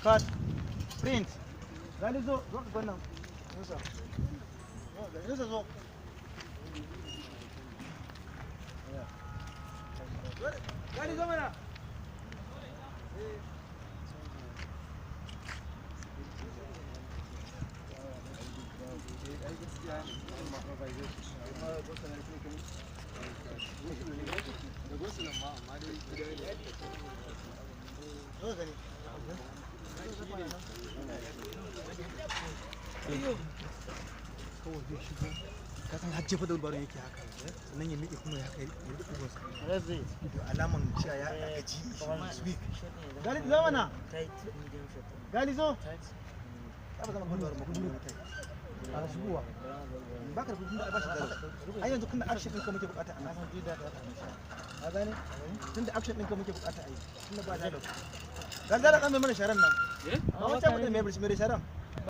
Cut. Print. Gali, zo, zo ka wannan. Musa. Musa, zo. Gali, zo mana. Zo gani. Kawai zai shigo, ka san har jefa da wheelbarrow yake haka, sannan ya miƙe kuma ya haka ya riƙe ƙugunsa da alaman cewa ya gaji, is weak. Gali, zo mana. Gali, zo. Ya ba zama wheelbarrow ma kuma kai a shigowa ba ka da kudin da ba shi da ai yanzu tunda action ɗinka muke bukata a nan, ka gane? Tunda action ɗinka muke bukata a yi, tunda ba dialogue. Gali, zara kan mai mana sharan nan. Ba wancan mutum mai sharan.